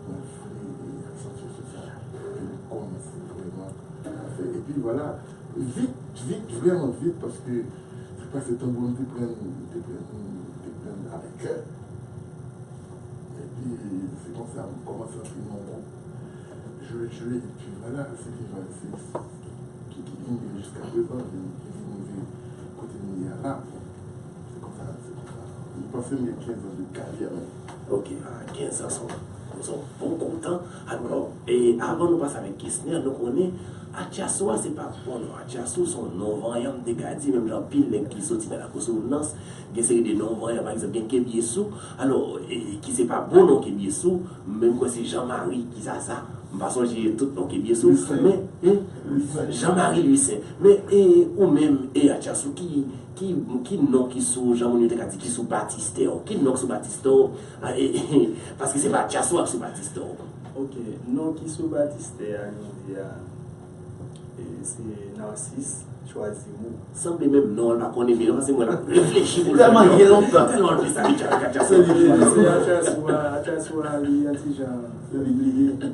mwen vle, e, aksantye sou sa. Epi, nou kòmanse vrèman a fè. Epi, vwala, vit, vit, vrèman vit, paske se pase tanbou, m te pran, m te pran, m te pran avèk kè. Epi, se konsa, m kòmanse antre nan gwoup, jwe, jwe, epi vwala, se te, se, ki, ki vin rive jiska prezan, ki, ki vin rive kote nou ye a la. Se konsa, se konsa. M panse m gen kenz an de karyè menm. Ok, a, kenz an se yon, se yon bon kout tan. Alò, e, avan nou pase avèk Kesner, nou konnen Atchasou a se pa bon non. Atchasou se yon non vanyan, m te ka di, menm jan anpil nèg ki soti nan Lakou Souvnans, gen seri de non vanyan, pa egzanp, gen Kebyesou. Alò, e, ki se pa bon non Kebyesou, men m kwè se Jean Marie ki sa sa. M pa sonje tout non Kebyesou, men, e, Jean Marie Louissaint. Men, e, ou menm, e, Atchasou, ki, Ki, ki non ki sou, jan moun yo te ka di, ki sou batistè w? Ki non ki sou batistè w? Ah, e, e, paske se pa Atchasou k sou batistè w. Ok, non ki sou batistè a jodi a, e, se Narcisse Choisimo. Sanble menm non an l pa konnen byen non, paske mwen l ap reflechi pou l. Tèlman gen lontan. Tèlman l vle sa, Atchasou. Se Atchasou a, Atchasou a li yon ti jan li bliye.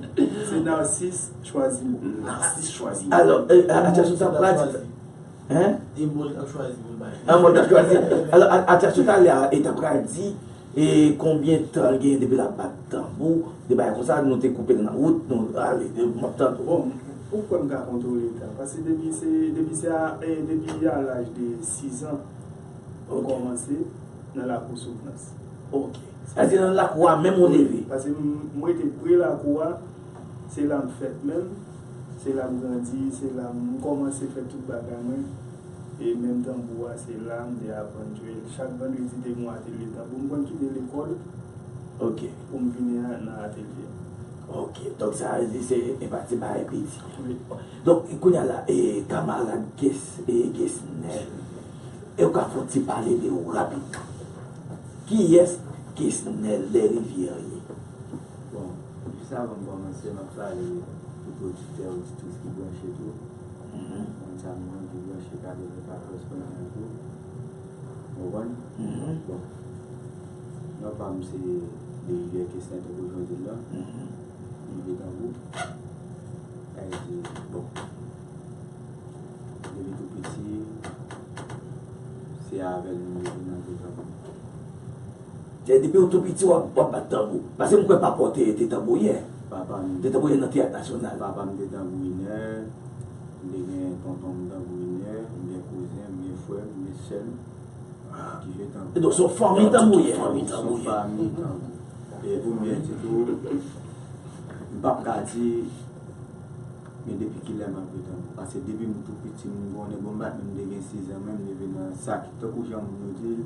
Se Narcisse Choisimo. Narcisse Choisimo. Alò, Atchasou sa pral di. Hein? E mo l t ap chwazi pou l bay. An mo l t ap chwazi. Alò, Atchasou talè a, e t ap pral di e konbyen tan l genyen depi l ap bat tanbou, de bagay konsa, nou te koupe l nan wout, nou ale, m ap tann ou. Bon, ou kwè m ka kontwole tan? Paske depi se, depi se a, e, depi a laj de sis an, mwen kòmanse nan lakou Souvnans. Ok. Sa vle di nan lakou a menm ou leve? Paske m, m rete pre lakou a, se la m fèt menm, se la m grandi, se la m kòmanse fè tout bagay mwen. E menm tanbou a, se la m te aprann jwe l. Chak vandredi te gen yon atelye tanbou. M konn kite lekòl Ok. pou m vini nan atelye a. Ok. Donk sa vle di se e pati bagay piti. Wi. Donk kounye a la, e, kamarad Kes, e, Kesnel, e ou ka fè yon ti pale de ou rapidman? Kiyès Kesnel Derivière ye? Bon, jis avan m kòmanse, m ap salye tout oditè, oditris ki branche tou. Moun sa m wè ki branche katrevennkatòz pwen en tou. Ou konprann? Bon, non pa m se Derivière Kesnel tankou jan w di l la. M jwe tanbou. Sa vle di, bon, depi tou piti, se avè l m leve nan jwe tanbou. Se depi w tou piti w ap, w ap bat tanbou. Paske m kwè papa w te, te tanbouyè. Papa m Te tanbouyè nan Teyat Nasyonal. Papa m te tanbourinè, m te gen tonton m tanbourinè, m gen kouzen, m gen frè m, m gen sè m ki jwe tanbou. E donk se yon fanmi tanbouyè. Fanmi tanbouyè. Fanmi tanbou. E pou m byen di tou, m p ap ka di men depi kilè m ap jwe tanbou. Paske depi m tou piti, m konnen bon m bat, men m te gen sis an, men m leve nan sa ki, tankou jan moun yo di l,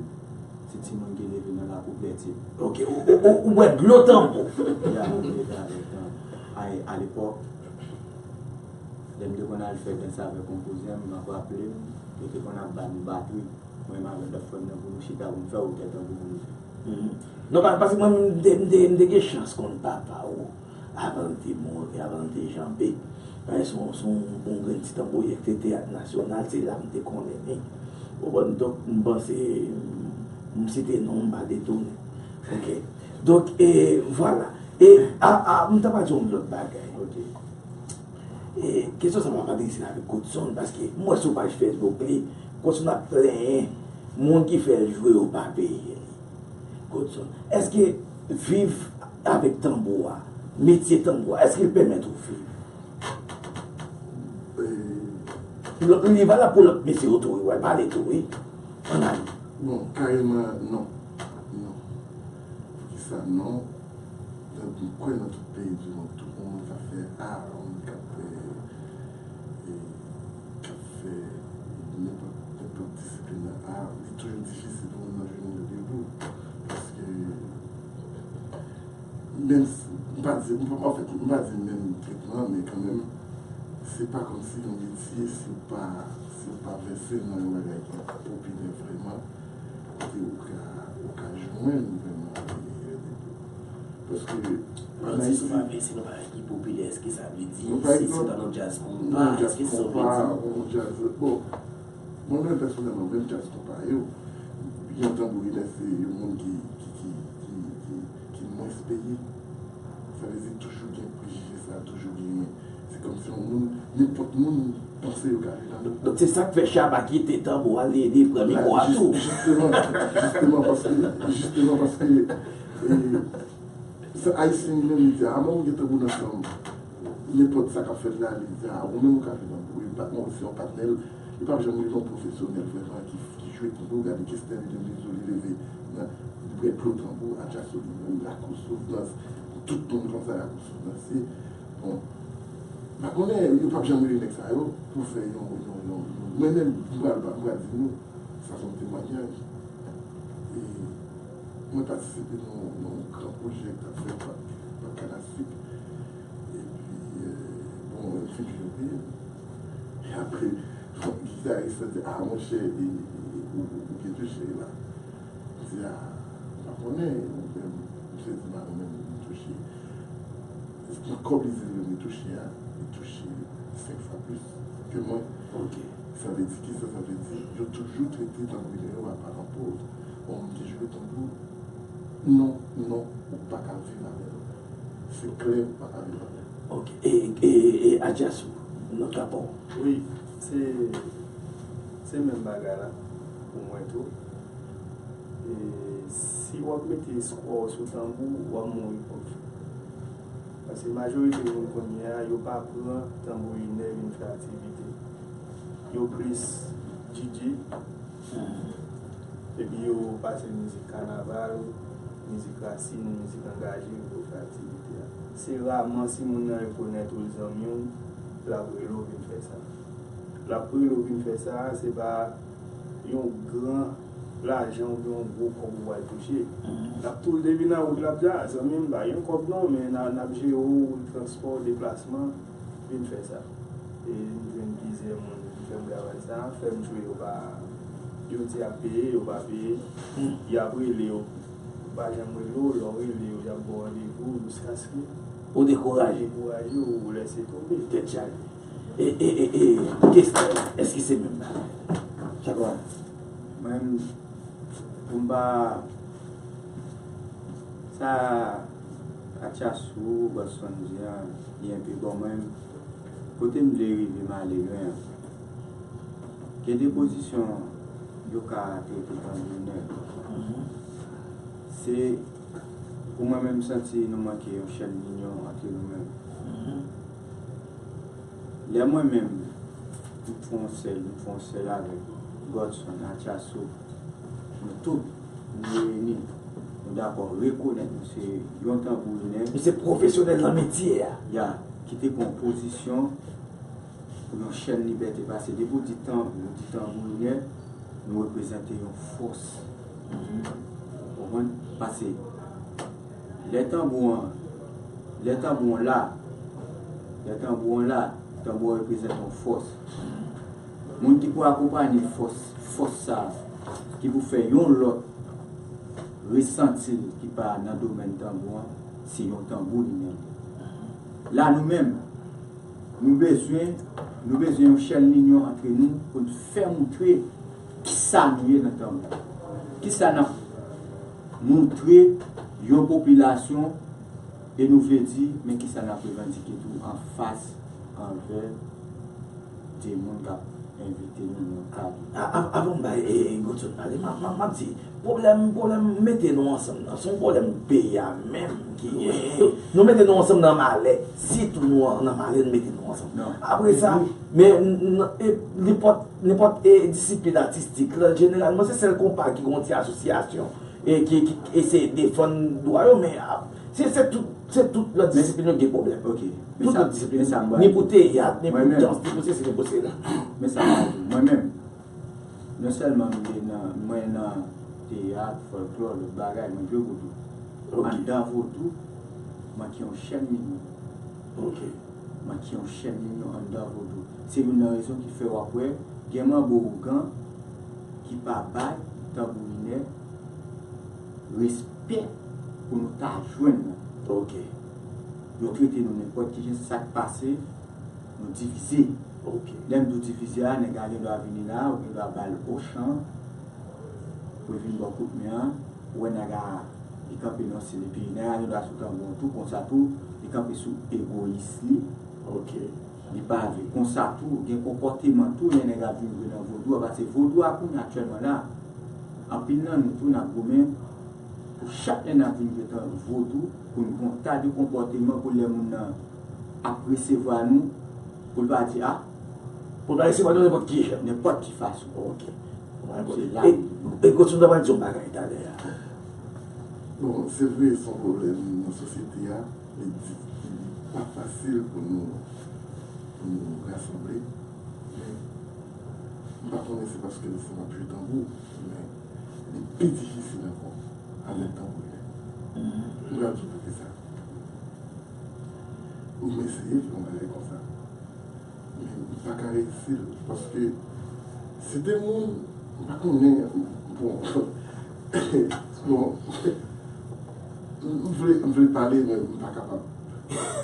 se timoun ki leve nan lakou plèti. Ok, ou, ou, ou, ou bwè dlo tanbou. Ya, mwen te travay tanbou. A, alepòk, lè m te konn al fè dans avèk yon kouzen m, m ap raple m, yo te konn ap ba nou batri. Mwen menm avèk lòt frè m nan pou nou chita pou n fè wotè tanbou pou nou fè. Non, pa, paske mwen, m te, m te, m te gen chans konn papa w avan l te mouri, avan l te janbe. Paske se yon, se yon bon grenn ti tanbouyè ki te Teyat Nasyonal, se la m te konnen li. Ou konprann? Donk, m panse, m site non, m pa detounen. Ok. Donk, e, vwala. E, a, a, m ta pral di yon lòt bagay. Ok. E, kesyon sa m ap adrese l avèk Godson, paske m wè sou paj Facebook li, Godson ap plenyen moun ki fè l jwe yo pa peye li. Godson, èske viv avèk tanbou a, metye tanbou a, èske l pèmèt ou viv? Li valab pou lòt mesye yo tou, wi, w al pale tou, wi. Ann ale. Bon, kareman, non. Non. Poukisa non? Donk, m kwè nan tout peyi di mond, tout moun ka fè a, moun k ap fè, e, k ap fè nenpòt, nenpòt disiplin nan a, li toujou difisil pou moun nan jwenn yon debou. Paske, menm si, m pa di, m pa, anfèt, m pa di menm tretman, men kanmenm, se pa kòmsi yon metye, si w pa, si w pa vèse nan yon bagay ki popilè vrèman, kote ou ka, ou ka jwenn vrèman, e, debou. Paske, Lè w di si w pa vle, se yon bagay ki popilè, èske sa vle di se, se pa nan djaz konpa, èske se sa w vle di? Nan djaz konpa, bon, mwen menm pèsonèlman, menm djaz konpa yo, yon tanbourinè se yon moun ki, ki, ki, ki, ki, ki mwens peye. Sa vle di toujou gen prejije sa, toujou gen, se kòmsi yon moun, nenpòt moun panse yo ka jwe nan lòt. Donk se sa k fè Shabba kite tanbou a, li, li pran mikwo a tou. Jisteman, jisteman paske, jisteman paske, e, se Ayisyen li menm li di, a, mwen m gen tanbou nan san m. Nenpòt sa k ap fèt la, li di, a, ou menm ou ka jwe tanbou. Li pa, bon, se yon patnè, li p ap janm rive yon pwofesyonèl vrèman ki, ki jwe tanbou. Gade Kesnel li menm li di w li leve nan, li bwè dlo tanbou, Atchasou li menm, lakou Souvnans, tout moun konn sa lakou Souvnans ye. Bon, m pa konnen, yo p ap janm rele nèg sa yo pou fè yon, yon, yon, yon, mwen menm, m pral, m pral di nou, sa se yon temwayaj. E mwen patisipe nan, nan yon gran pwojè k t ap fèt, Pak, Pak Kanasik. Epi, e, bon, mwen fin jwe, e apre, bon, gitaris la di, a, monchè, e, e, ou, ou byen touche la. M di, a, m pa konnen, ou menm, m sezi madanm mwen, m touche. Nan kòb li di li menm li touche a, li touche senk fwa plis ke mwen. Ok. Sa vle di kisa? Sa vle di, yo toujou trete tanbourinè yo a paran pòv. Bon, moun ki jwe tanbou, non, non, ou pa ka viv avè l. Se klè, ou pa ka viv avè l. Ok. E, e, e, e Adjasou, nan ka pa w? Wi, se, se menm bagay la pou mwen tou. E si w ap mete espwa w sou tanbou, w ap mouri pòv. Paske majorite moun kounye a, yo pa pran tanbourinè vin fè aktivite. Yo plis D J, epi yo pase mizik kanaval, mizik rasin, mizik angaje pou yo fè aktivite a. Se raman si moun nan rekonèt ou, l zanmi w, l ap rele w vin fè sa. L ap rele w vin fè sa, se pa yon gran lajan oubyen yon gwo kòb ou pral touche. L ap tou leve nan wout, l ap di, a, zanmi m, pa gen kòb non, men n a, n ap jere w, transpò, deplasman, vin fè sa. E m jwenn plizyè moun ki fè m travay sa, fè m jwe, yo pa, yo di y ap peye, yo pa peye. Y ap rele w, yo pa janm rele w, lè w rele yo, y ap ba w randevou jiskaske ou dekouraje, dekouraje, ou lèse tonbe. Tèt chaje. E, e, e, e, kestyon, èske se menm bagay? Sa kwa? Mwen, pou m pa, sa Atchasou, Godson di a, li enpe bon. Mwen, kote m vle rive, m ale lwen an. Gen de pozisyon yo ka trete tanbourinè. Se, pou mwen menm, m santi nou manke yon chèn linyon antre nou menm. Lè mwen menm, m fè yon sèl, m fè yon sèl avèk Godson, Atchasou, nou tout, nou reyini, nou dakò rekonèt nou se yon tanbourinè. Nou se pwofesyonèl nan metye a. Ya, ki te pran pozisyon pou yon chèn libète, paske depi w di tanbou, w di tanbourinè, nou reprezante yon fòs. Ou konprann? Paske lè tanbou an, lè tanbou an la, lè tanbou an la, tanbou an reprezante yon fòs. Moun ki pou akonpanye fòs, fòs sa a, ki pou fè yon lòt resanti l ki pa nan domèn tanbou an, se yon tanbourinè. La, nou menm, nou bezwen, nou bezwen yon chèn linyon antre nou pou n fè moutre kisa nou ye nan tanbou. Kisa n ap moutre yon popilasyon, e nou vle di, men kisa n ap revandike tou anfas anvè de moun k ap envite nou nan kad. A, a, avan m bay, e, e, Godson pale, m ap, m ap, m ap di, pwoblèm, pwoblèm mete nou ansanm nan, se yon pwoblèm peyi a menm ki genyen. Nou mete nou ansanm nan malè, sitou nou an, nan malè, nou mete nou ansanm. Non. Apre sa, men, n-, n-, e, nenpòt, nenpòt, e, disiplin atistik, la, jeneralman, se sèl konpa ki gen yon ti asosyasyon, e, ki, ki eseye defann dwa yo, men, a, se, se tout, se tout lòt disiplin yo gen pwoblèm. Ok. Tout lòt disiplin, ni pou teyat, ni pou dans, ni pou sesi, ni pou sela. Men sa m ap di, mwen menm, non sèlman m te nan, mwen nan teyat, fòlklò, lòt bagay, mwen jwe vodou. Ok. Anndan vodou, mwen ki yon chèn linyon. Ok. Mwen ki yon chèn linyon anndan vodou. Se youn nan rezon ki fè w ap wè gen manbo ougan ki pa bay tanbourinè respè pou nou ta jwenn nan. Ok. Yo trete nou nenpòt kijan, sa k pase, nou divize. Ok. Lè m di w divize a, nèg la gen dwa vini la, ou gen dwa ba l ochan, pou l vin ba w kout men an, ou wè nèg la, li kanpe nan stil, epi nèg la gen dwa sou tanbou an tou, konsa tou, li kanpe sou egoyis li. Ok. Li pa vle. Konsa tou, gen konpòteman tou, lè nèg ap vin jwe nan vodou a, paske vodou a kounye a aktyèlman la, anpil nan nou tou n ap goumen pou chak lè n ap vin jwe nan vodou, pou n gen yon ta de konpòteman pou lè moun nan ap resevwa nou, pou l pa di, a, pou l pa resevwa nou nenpòt ki jan. Nenpòt ki fason. Ok. Se la. E, e Godson ta pral di yon bagay talè a. Bon, se vre, se yon pwoblèm nan sosyete a. Li di, li pa fasil pou nou, pou nou rasanble. Men, m pa konnen se paske nou fò n ap jwe tanbou, men li pi difisil ankò avèk tanbourinè. M pral di w poukisa. M eseye fè yon bagay konsa. Men m pa ka reyisi l, paske se de moun M pa konnen, bon, bon, m vle, m vle pale, men m pa kapab.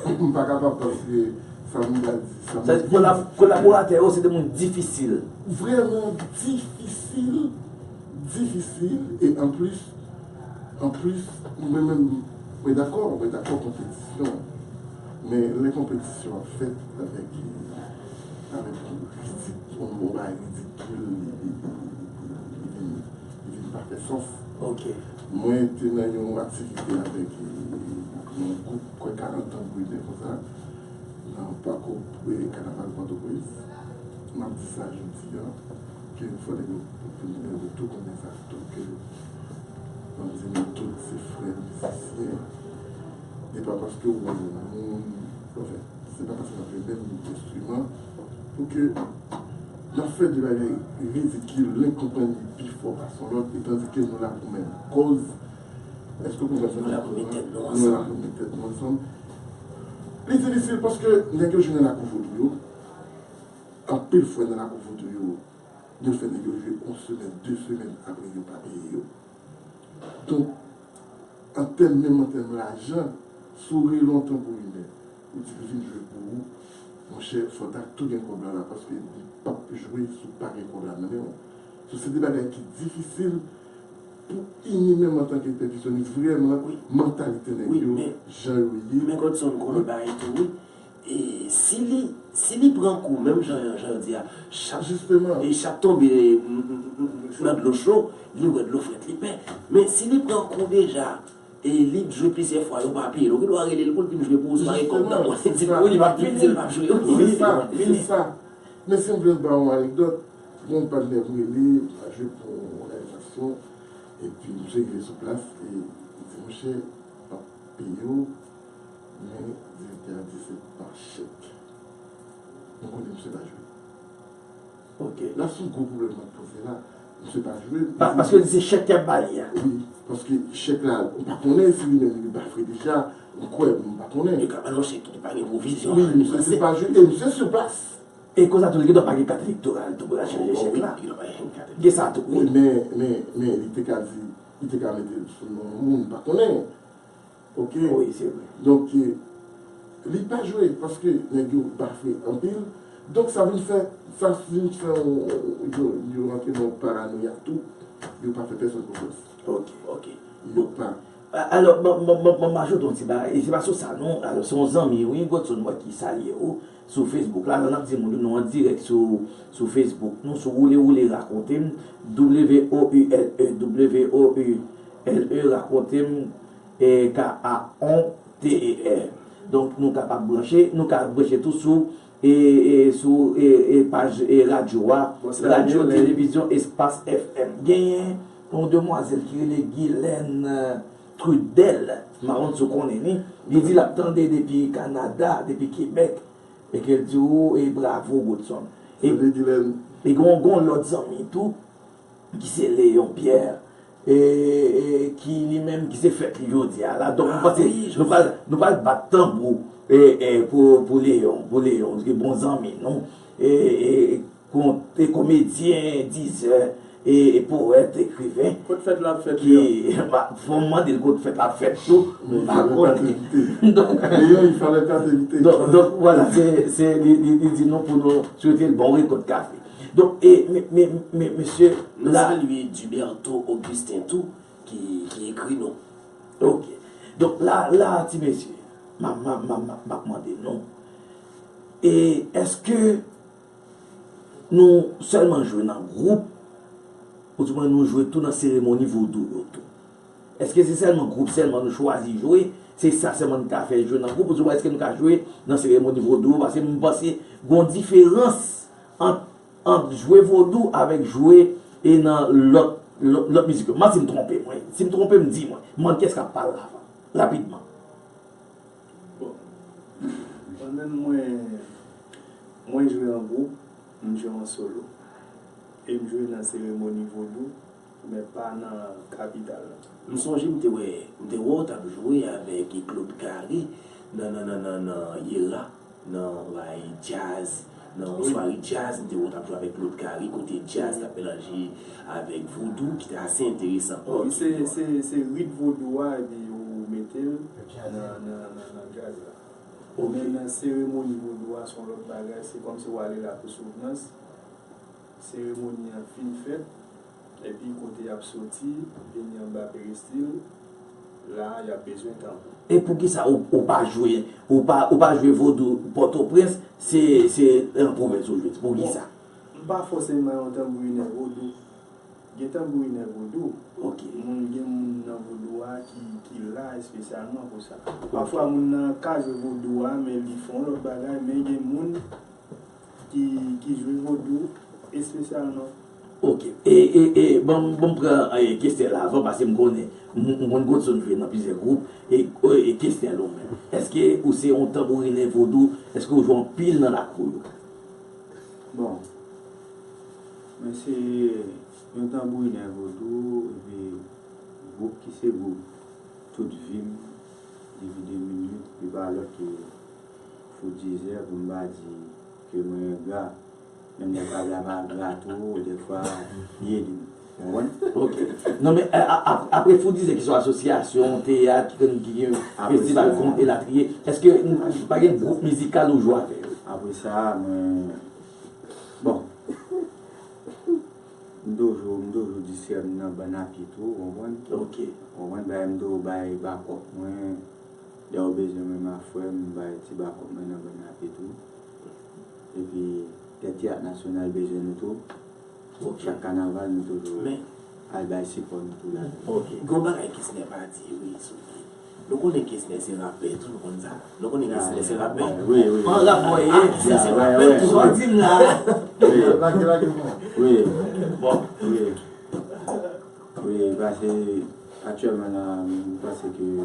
M pa kapab paske sa moun ta di, sa moun di. Sa di kolab-, kolaboratè yo se de moun difisil. Vrèman difisil, difisil, e anplis, anplis, mwen menm, mwen dakò, mwen dakò konpetisyon, men lè konpetisyon ap fèt avèk, avèk ridik-, yon bagay ridikil, li, li, li, li, li vin, li vin pa fè sans. Ok. Mwen te nan yon aktivite avèk, eh, yon gwoup, kwè karant tan brilè konsa, nan pako, eh, kanaval Pòtoprens. M ap di sa jodi a, ke fò nèg yo, pou nèg yo tou konnen sa tou, ke m ap di nou tout se frè mizisyen. E pa paske w wè yon moun, anfen, se pa paske n ap jwe menm enstriman, pou ke n ap fè de bagay ridikil, len k konprann li pi fò pase yon lòt, e tandike nou la pou menm kòz. Èske w konprann sa? Nou la pou met tèt nou ansanm. Nou la pou met tèt nou ansanm. Li difisil paske nèg yo jwenn nan lakou vodou yo. Anpil fwa nan lakou vodou yo, yo fè nèg yo jwe yon semèn, de semèn apre yo pa peye yo. Donk, an tèm, menm an tèm lajan, si w rele yon tanbourinè, ou di l vin jwe pou ou, monchè, fò w ta tou gen kòb la la, paske li p ap jwe si w pa gen kòb la nan men w. So, se de bagay ki difisil pou ini menm antanke pèkisyonis, vrèman, wi, mantalite nèg yo, men, jan yo ye. Men Godson, konnen bagay tou, wi. E si li, si li pran kou, menm jan, jan yo di a, chat, e chat tonbe, m, m, m, nan dlo cho, li wè dlo frèt, li pè. Men si li pran kou deja, e li jwe plizyè fwa, yo pa peye l, ou gen dwa rele l pou l vin jwe pou ou, si pa gen kòb nan men w, di l wi, li p ap vini, li p ap jwe, wi. Se sa, se sa. Men si m vle ba w yon anekdòt, gen yon patnè m rele, m al jwe pou yon òganizasyon, epi misye rive sou plas, e li di, monchè, m ap peye w, men direktè a di se pa chèk. Nou konnen misye pa jwe. Ok. La, se yon gwo pwoblèm m ap poze la. Misye pa jwe. Pa, paske li se chèk y ap ba li a. Wi, paske chèk la, ou pa konnen si li menm li bafre deja, ou kwè, m pa konnen. Yo ka ba l yon chèk ki pa gen pwovizyon. Wi, misye se pa jwe, e misye sou plas. E konsa tou, li gen dwa pa gen kat elektoral tou pou l al chanje chèk la. Wi, li gen dwa pa gen kat elektoral. Gen sa tou, wi. Wi, men, men, men, li te ka di, li te ka mete l sou non moun, m pa konnen. Ok? Wi, se vre. Donk, eh, li pa jwe paske nèg yo bafre anpil. Donk, sa vin fè, sa vin fè yon, yo, yo rantre nan yon paranoya tou. Yo pa fè pèsonn konfyans. Ok, ok. Yo pa. A-, alò, ban, ban, ban, ban m ajoute yon ti bagay. E se pa sou sa, non. Alò, se yon zanmi, wi, Godson, mwen ki salye ou sou Facebook la. Alò, n ap di moun yo, nou an dirèk sou, sou Facebook. Nou sou Woule Woule Rakonte m, W O U L E, W O U L E Rakonte m, e K A O N T E R. Donk, nou kapab branche, nou ka branche tou sou, e, e, sou, e, e, paj, e, radyo a, Radyo Televizyon Espas F M. Genyen yon demwazèl ki rele Guylaine, e, Trudel, m pa konn si w konnen li. Li di l ap tande depi Kanada, depi Kebèk, e ke l di w, e bravo, Godson. E, e gen yon, gen yon lòt zanmi tou, ki se Léon Pierre, e, e, ki li menm ki se fèt li jodi a la. Donk, nou panse nou pral, nou pral bat tanbou, e, e, pou, pou Léon, pou Léon, ki bon zanmi nou, e, e, kon-, e komedyen, dizè, e, e powèt, ekriven. Kot fèt la ap fèt, ki, Léon? Fò m mande l kot fèt la ap fèt tou, m pa konnen. Donk, Léon, il fallait pas t'inviter. Donk, donk, vwala, se, se, li, li, li di nou pou nou swete l bon rekòt kafe. Donk, e, men, men, men, mesye, nou la salye Duberto Augustin tou, ki, ki ekri nou. Ok. Donk, la, la, ti mesye, m ap, m ap, m ap, m ap, m ap mande nou. E èske nou sèlman jwe nan gwoup, oudimwen nou jwe tou nan seremoni vodou yo tou? Èske se sèlman gwoup sèlman nou chwazi jwe, se sa sèlman nou ka fè, jwe nan gwoup, oudimwen èske nou ka jwe nan seremoni vodou yo? Paske m panse gon diferans ant, ant jwe vodou avèk jwe e nan lòt, lòt, lòt mizik yo. Man si m twonpe mwen. Si m twonpe m, di mwen. Mwen kiyès k ap pale la? Rapidman. Bon, mwen menm, mwen, mwen jwe an gwoup, m jwe an solo. E m jwe nan seremoni vodou, men pa nan kapital la. M sonje m te wè, m te wè w t ap jwe avèk Claude Carré nan, nan, nan, nan, nan Yera, nan bay djaz, nan yon sware djaz, m te wè w t ap jwe avèk Claude Carry, kote djaz t ap melanje avèk vodou, ki te ase enteresan. Wi, se, se, se rit vodou a, epi ou mete l nan, nan, nan, nan djaz la. Ok. Men nan seremoni vodou a, se yon lòt bagay, se kòmsi w ale la pou souvnans. Seremoni an fin fèt, epi kote y ap soti, vini anba peristil, la, y ap bezwen tanbou. E poukisa ou, ou pa jwe, ou pa, ou pa jwe vodou Pòtoprens, se, se an pwovens ou jwe? Poukisa? Bon, m pa fòseman yon tanbourinè vodou. Gen tanbourinè vodou. Ok. Moun, gen moun nan vodou a ki, ki la espesyalman pou sa. Ok. Pafwa moun nan ka jwe vodou a, men li fè yon lòt bagay, men gen moun ki, ki jwe vodou espesyalman. Ok. E, e, e, ban m, ban m pran, e, Kesnel la avan, paske m konnen, m, m konn Godson jwe nan plizyè gwoup, e, e, e Kesnel ou menm. Èske ou se yon tanbourinè vodou? Èske ou jwe anpil nan lakou yo? Bon, mwen se yon tanbourinè vodou, epi gwoup ki se gwoup tout vi m, depi de mil uit, li pa lòt ke Fou Dizè, pou m pa di ke mwen engra. Menm lè pale a pa gra tou, dèfwa, ye li. Ou konprann? Ok. Non, men, a, a, a, apre Fou Dizè, ki se asosyasyon, teyat, ki, ki gen festival, kont elatriye, èske n, pa gen gwoup mizikal ou jwe avè yo? Apre sa, mwen, bon, m toujou, m toujou distrè m nan bann apye tou, ou konprann? Ok. Ou konprann, bagay m toujou bay bakòp mwen, lè yo bezwen mwen, m a frè m, m bay ti bakòp mwen nan bann apye tou. Epi, lè Teyat Nasyonal bezwen nou tou, ok, chak kanaval, nou toujou al bay sipò nou tou la. Ok. Gon bagay Kesnel pa di, wi, souke. Nou konnen Kesnel se rapè tou, nou konn sa. Nou konnen Kesnel se rapè. Wi, wi. An rapò ye, Kesnel se rapè tou, sa w di m la. Wi. Wi. Bon. Wi. Wi, paske aktyèlman la, m panse ke m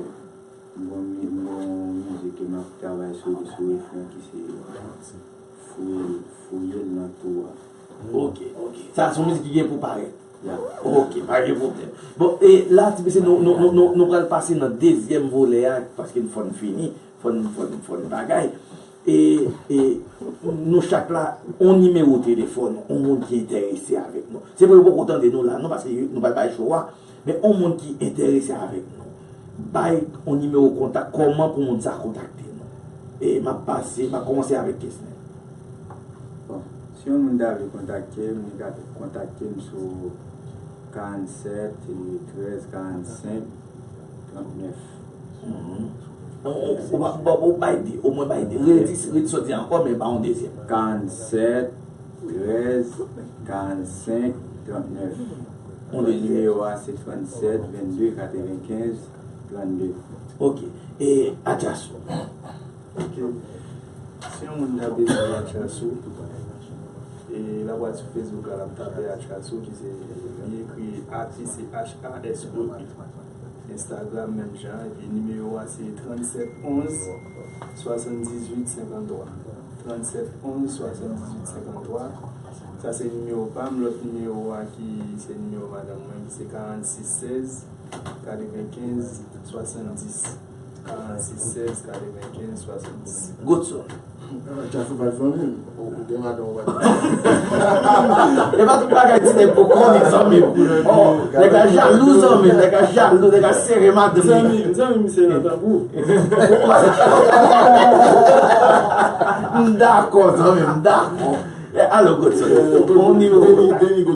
gon mi-, m gon mizik ke m ap travay sou li, sou refren ki se Fouye, Fouye l nan twou a. Ok, ok. Sa se yon mizik ki gen pou parèt? Ya. Ok, pa gen pwoblèm. Bon, e la, ti mesye, nou, nou, nou, nou, nou pral pase nan dezyèm volè a, paske n fò n fini, fò n, fò n, fò n bagay. E, e nou chak la, on nimewo telefòn, on moun ki enterese avèk nou. Se vre, yo poko tande nou la, non, paske yo, nou pral bay cho a, men on moun ki enterese avèk nou. Bay on nimewo kontak, kòman pou moun sa kontakte nou? E m ap pase, m ap kòmanse avèk Kesnel. Bon, si yon moun ta vle kontakte m, li ka kontakte m sou karannsèt, trèz, karannsenk, trannèf. Mhm. Ou, ou, ou, ou bay de, omwen bay de. Redi, redi sa w di ankò, men ba yon dezyèm. Karannsèt, trèz, karannsenk, trannèf. Yon dezyèm. Nimewo a se trannsèt, vennde, katrevenkenz, trannde. Ok. E Atchasou? Ok. Si yon moun ta bezwen Atchasou, e l ap al sou Facebook la, l ap tape Atchasou, ki se, li ekri A T C H A S O U. Instagram menm jan, epi nimewo a se trannsèt onz swasanndizuit senkanntwa. Trannsèt onz swasanndizuit senkanntwa. Sa se nimewo pa m, lòt nimewo a ki se nimewo madanm mwen, ki se karannsis sèz katrevenkenz swasanndis. Karannsis sèz katrevenkenz swasanndis. Godson. Atchasou pa t zanmi m. Ou gen madanm ou pa t zanmi m. E pa tout bagay ti nèg poko konnen zanmi m. Oh, nèg la jalou zanmi m, nèg la jalou, nèg la sere madanm li. Zanmi, zanmi m se nan tanbou. M dakò zanmi m, m dakò. E, alò Godson, on nimewo.